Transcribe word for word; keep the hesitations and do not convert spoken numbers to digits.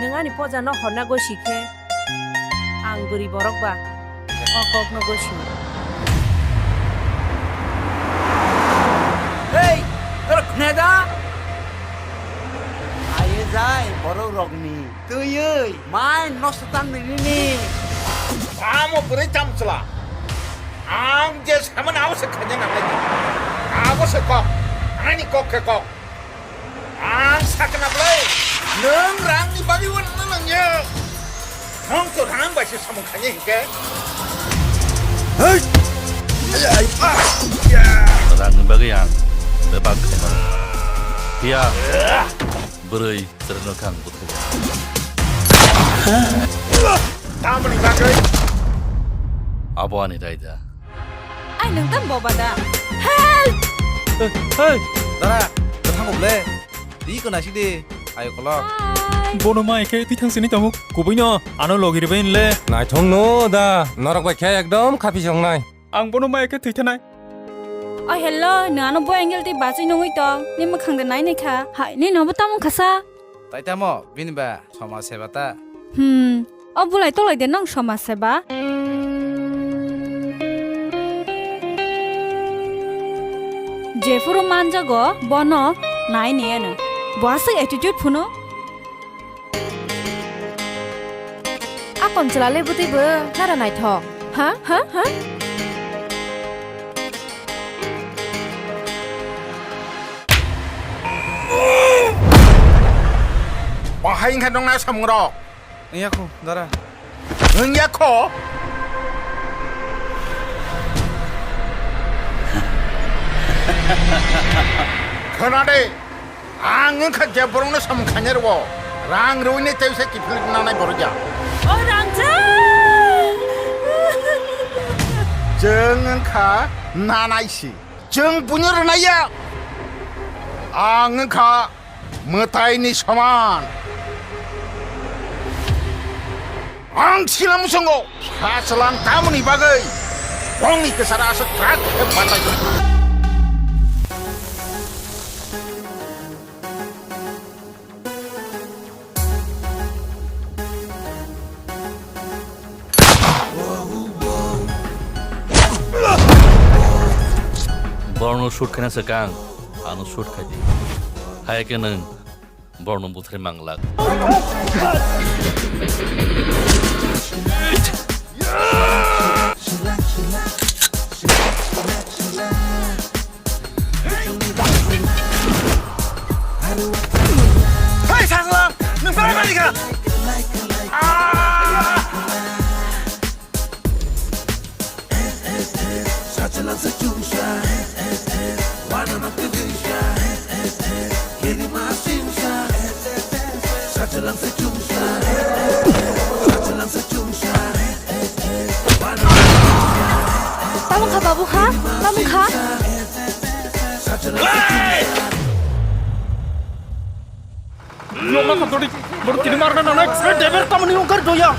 Nwng ani pojano horna gosi khe, ang bwrwi borok ba o kokno gosi. Hei, norok khna da? Aye jai borok rokni twiwi mai nosto tang nini. Amo bwrwi chamchwla. Ang je samani abo se khaina nangnai. Abo se kok. Ani kok khe kok. Ang sakna bwlai, nwng rangni bagwi uanokna nangya. Nwng to rang bai se samung khainai hinkhe. Hey! Rangni bagwi ang bebak khaimano. Phiya bwrwi chwrwngno khe ang butharya. Tamoni bagwi? Abo ani raida. Ai, nwng tang boba da? Help! Hey, hey! Dara, kwthango ble. Twi kwnasidi, ayo kolok. Hi. Bono mai khe twi thang sini tongo. Kubui no, ano logi rwbai le. Naithok no da, norok bai khe ekdom khapi songnai. Ang bono mai khe twi thanai. Oh, hello, nwng ano bo angle twi bachwi nungwi tong. Ni mwkhang de nai nai kha. Hai, ni no bo tamo khasa. Tai tamo, bini ba somaj seba ta. Hmm, o bulai tolai de nang somaj seba? Jephuru manjago bono nai ni ano. Bo aswk attitude phunu. Akon chwla le bwtwi bo nara naithok. Ha? Ha? Ha? Bahai wngkha nokna samungrok? Wngya kho, dara. Wngya kho? Khna de, ang wngkha je borokno samung khainai rwo, rang rwini tei se kiphilwi nanai borok ya. O rangchak! Chwng wngkha nanai si. Chwng buino rwnai ya. Ang wngkha mwtaini soman. Ang sila muchungo sa chwlang tamoni bagwi bongni kwcharo aswk krak khe batai. Borokno shoot khaina swkang, ano shoot khai di. Hai khe nwng borokno butharwi manglak. Hei, Sajla! Nwng belai mani kha? Ah! Tamo kha, babu kha? Tamo kha? Nokna kha dodi, borok tini marna nanai, sre deber tamoni ungkar doya.